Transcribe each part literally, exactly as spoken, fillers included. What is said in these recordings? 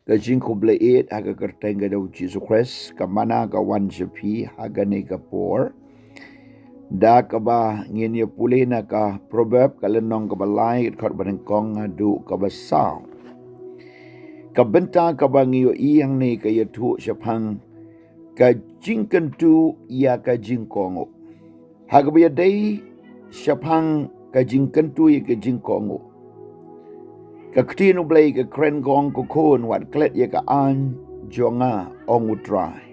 Ka jingkhublei ha ka kyrteng ka jong u Jisu Khrist, ka mana ka wan sha phi ha kane ka por. Da kaba ngin ïa pule na ka Proverb ka lynnong kaba lai, ka dkhot ba nyngkong haduh kaba saw. Ka bynta kaba ngi ïohi hangne ka ïathuh shaphang ka jingkyntu ïa ka jingkohnguh. Ha kaba ïadei shaphang ka jingkyntu ïa ka jingkohnguh, ka ktien U Blei ka kren, ka ong, ko khun, wat klet ïa ka aiñ jong nga, ong U Trai.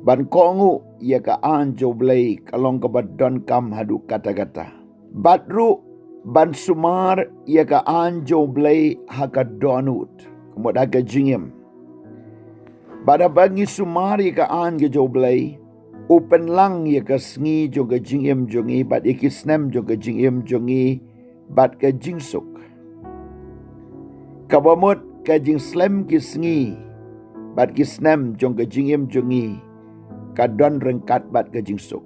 Ban kohnguh ïa ka aiñ jong U Blei ka long kaba donkam haduh katta katta. Bad ruh ban sumar ïa ka aiñ jong U Blei ha ka dohnud, ka mut ha ka jingim. Bad haba ngi sumar ïa ka aiñ ka jong U Blei, u pynlang ïa ka sngi jong ka jingim jong ngi, bad ïa ki snem jong ka jingim jong ngi, bad ka jingsuk. Kaba mut ka jingslem ki sngi bad ki snem jong ka jingim jong ngi ka don ryngkat bad ka jingsuk.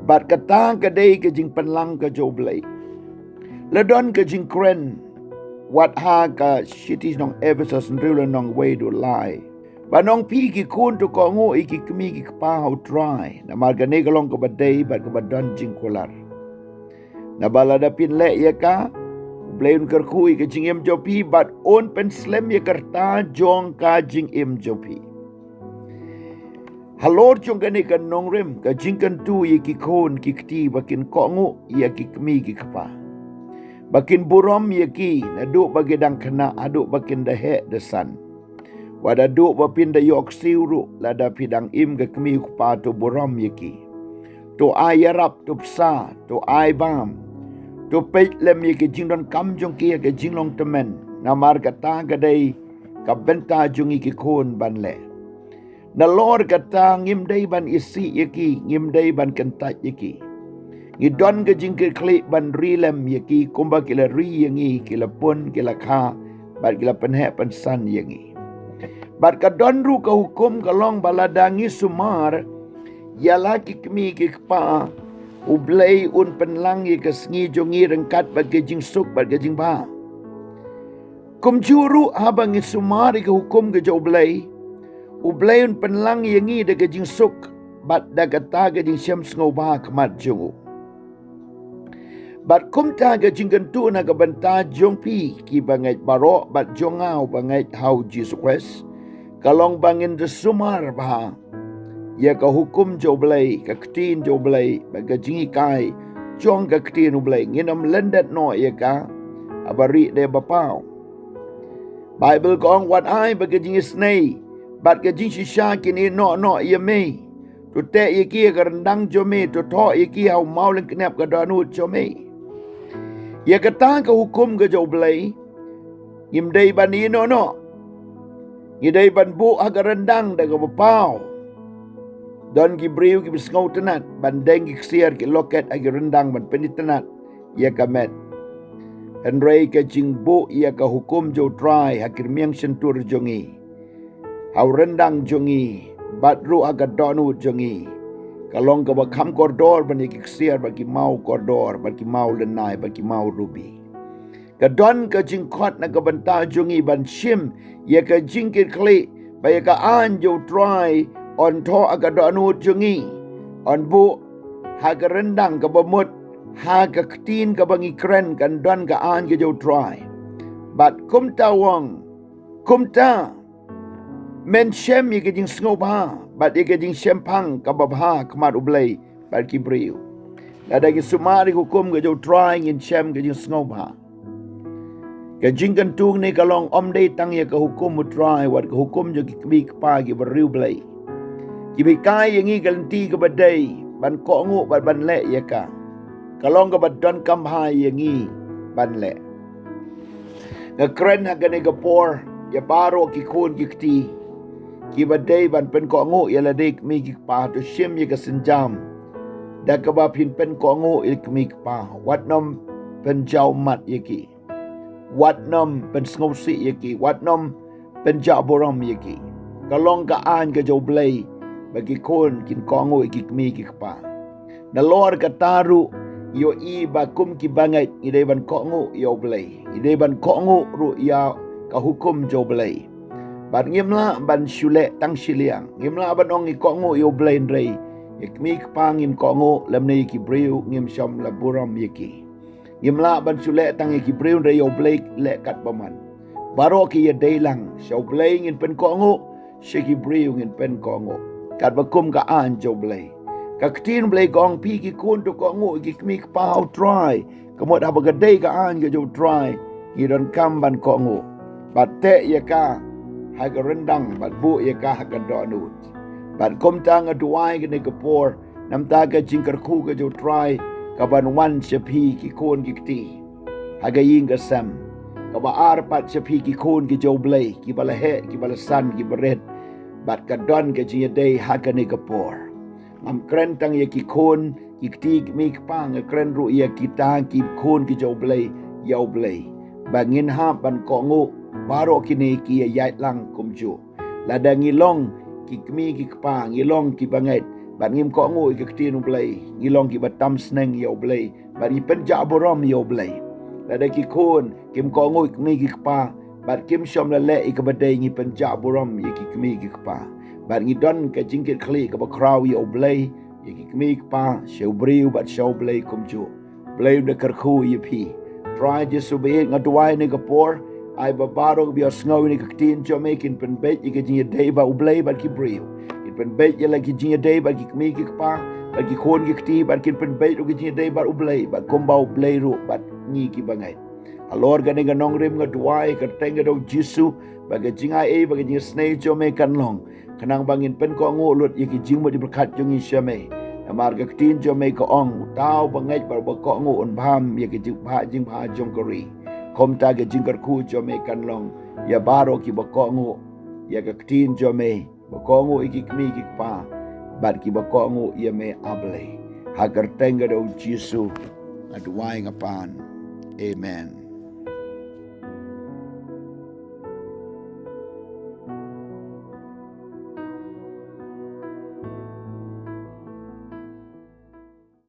Bad kata ka dei ka jingpynlang ka jong U Blei. La don ka jingkren wat ha ka shithi sha nong Ephesos hynriew lynnong wei haduh lai, ba ong, phi ki khun, to kohnguh ïa ki kmie ki kpa ha U Trai, namar kane ka long kaba dei bad kaba don jingkular. Naba lada phin leh ïa ka, U Blei un kyrkhu ïa ka jingim jong phi bad un pynslem ïa ka rta jong ka jingim jong phi. Halor jong kane ka nongrim, ka jingkyntu ïa ki khun ki kti ba kin kohnguh ïa ki kmie ki kpa, ba kin burom ïa ki naduh ba ki dang khynnah haduh ba kin da heh da san. Wat haduh ba phin da ïoh ksiew ruh, lada phi dang im ka kmie u kpa, to burom ïa ki. To ai ïarap, to bsa, to ai bam. To peit lem ïa ka jingdonkam jong ki ha ka jinglong tymmen. Namar kata ka dei ka bynta jong ngi ki khun ban leh. Nalor kata ngim dei ban isih ïa ki, ngim dei ban kyntait ïa ki. Ngi don ka jingkitkhlieh ban ri lem ïa ki kumba ki la ri ïa ngi, ki la pun, ki la kha, bad ki la pynheh pynsan ïa ngi. Bad ka don ruh ka hukum ka long ba lada ngi sumar ïa la ki kmie ki kpa, U Blei un pynlang ïa ka sngi jong ngi ryngkat bad ka jingsuk bad ka jingbha. Kumjuh ruh haba ngi sumar ïa ka hukum ka jong U Blei, U Blei un pynlang ïa ngi da ka jingsuk bad da kata ka jingshem sngewbha ha khmat jong u. Bad kumta ka jingkyntu na ka bynta jong phi ki bangeit baroh bad jong nga u bangeit ha U Jisu Khrist, ka long ba ngin da sumar bha ïa ka hukum jong U Blei, ka ktien jong U Blei, bad ka jinghikai jong ka ktien U Blei. Ngin ym lyndet noh ïa ka haba rieh da ba paw. Baibl ka ong, wat ai ba ka jingisynei bad ka jingshisha kin ïehnoh noh ïa me. To teh ïa ki ha ka ryndang jong me, to thoh ïa ki ha u maw lyngkniap ka dohnud jong me. Ïa kata ka hukum ka jong U Blei ngim dei ban ïehnoh noh. Ngi dei ban buh ha ka ryndang da kaba paw. Don ki briew kiba sngewtynnat ban deng ki ksiar, ki loket ha ki ryndang ban pynitynnat ïa ka met. Hynrei ka jingbuh ïa ka hukum jong U Trai ha ki rmiang shyntur jong ngi, ha u ryndang jong ngi, bad ruh ha ka dohnud jong ngi, ka long kaba kham kordor ban ïa ki ksiar bad ki maw kordor, bad ki maw lynnai, bad ki maw rubi. Ka don ka jingkhot na ka bynta jong ngi ban shim ïa ka jingkitkhlieh ba ïa ka aiñ jong U Trai yn thoh ha ka dohnud jong ngi, yn buh ha ka ryndang, kaba mut ha ka ktien kaba ngi kren kan don ka aiñ ka jong U Trai. Bad kumta u ong, kumta men shem ïa ka jingsngewbha bad ïa ka jingshemphang kaba bha ha khmat U Blei bad ki briew. Lada ngi sumar ïa ka hukum ka jong U Trai ngin shem ka jingsngewbha. Ka jingkyntu hangne ka long ym dei tang ïa ka hukum U Trai, wat ka hukum jong ki kmie ki kpa kiba riewblei, kiba hikai ïa ngi ka lynti kaba dei ban kohnguh bad ban leh ïa ka. Ka long kaba donkam bha ïa ngi ban leh. Nga kren ha kane ka por ïa baroh ki khun ki kti kiba dei ban pynkohnguh ïa lade ki kmie ki kpa, to shim ïa ka sienjam da kaba phin pynkohnguh ïa ki kmie ki kpa. Wat nym pynjaw mat ïa ki. Wat nym pynsngewsih ïa ki. Wat nym pynjah burom ïa ki. Ka long ka aiñ ka jong U Blei ba ki khun kin kohnguh ïa ki kmie ki kpa. Nalor kata ruh, ïohi ba kum ki bangeit ngi dei ban kohnguh ïa U Blei, ngi dei ban kohnguh ruh ïa ka hukum jong U Blei. Bad ngim lah ban shu leh tang shiliang. Ngim lah ban ong ngi kohnguh ïa U Blei hynrei ïa kmie kpa ngim kohnguh, lymne ïa ki briew ngim shym la burom ïa ki. Ngim lah ban shu leh tang ïa ki briew hynrei ïa U Blei leh kat bymman. Baroh ki ïadei lang, sha U Blei ngin pynkohnguh, sha ki briew ngin pynkohnguh. Katba kum ka aiñ jong U Blei. Ka ktien U Blei ka ong, phi ki khun to kohnguh ïa ki kmie kpa ha U Trai. Ka mut haba ka dei ka aiñ ka jong U Trai, ngi donkam ban kohnguh. Bad teh ïa ka ha ka ryndang bad buh ïa ka ha ka dohnud. Bad kumta nga duwai kane ka por, namar ka jingkyrkhu ka jong U Trai ka ban wan sha phi ki khun ki kti ha ka ïing ka sem. Kaba ar pat sha phi ki khun ki jong U Blei, kiba la heh, kiba la san, kiba rit. Bad ka don ka jingïadei ha kane ka por. Ngam kren tang ïa ki khun ki kti ki kmie ki kpa, nga kren ruh ïa kita ki khun ki jong U Blei, ïa U Blei. Ba ngin hap ban kohnguh baroh kine ki ïaid lang kumjuh. Lada ngi long ki kmie ki kpa, ngi long kiba ngeit bad ngim kohnguh ïa ka ktien U Blei, ngi long kiba tam sneng ïa U Blei bad ngi pynjah burom ïa U Blei. Lada ki khun kim kohnguh ïa ki kmie ki kpa bad kim shym la leh ïa kaba dei, ngi pynjah burom ïa ki kmie ki kpa. Bad ngi don ka jingkitkhlieh kaba khraw ïa U Blei, ïa ki kmie ki kpa, sha u briew bad sha U Blei kumjuh. Blei un da kyrkhu ïa phi. Trai Jisu ba ïeit, nga duwai kane ka por, ai ba baroh kiba ïohsngew ïa kane ka ktien jong me kin pynbeit ïa ka jingïadei bad U Blei bad ki briew. Kin pynbeit ïa la ka jingïadei bad ki kmie ki kpa bad ki khun ki kti, bad kin pynbeit ruh ka jingïadei bad U Blei, bad kumba U Blei ruh bad ngi kiba ngeit. Halor kane ka nongrim nga duwai ha ka kyrteng ka jong U Jisu, ba ka jingai ei, ba ka jingisynei jong me kan long, khnang ba ngin pynkohnguh lut ïa ki jingmut jingpyrkhat jong ngi sha me. Namar ka ktien jong me ka ong, uta uba ngeit bad uba kohnguh un bam ïa ka jingbha, jingbha jong ka ri. Kumta ka jingkyrkhu jong me kan long ïa baroh kiba kohnguh ïa ka ktien jong me, ba kohnguh ïa ki kmie ki kpa bad kiba kohnguh ïa me, A Blei. Ha ka kyrteng ka jong U Jisu nga duwai, nga pan. Amen.